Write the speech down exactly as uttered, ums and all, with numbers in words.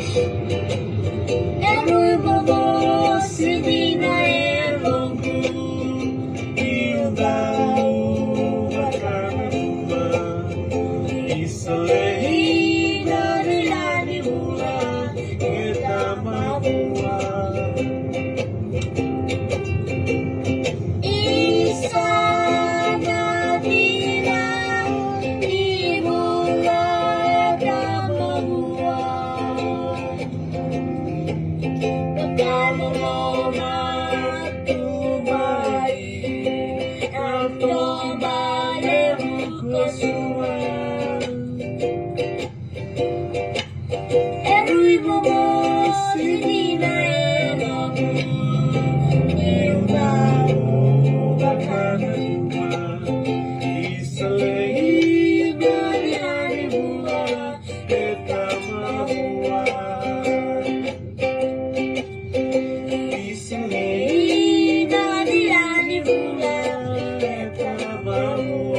E rui momo si dina e loqu, niu dau vakadua. Isa lei na dina ni vula e tamavua. Isa na dina ni vula e tamavua. Ka loloma tu mai, ka toba levu ko sua. E rui momo si dina e loqu, niu dau vakadua. Isa lei na dina ni vula e tamavua. Isa lei na dina ni vula e tamavua.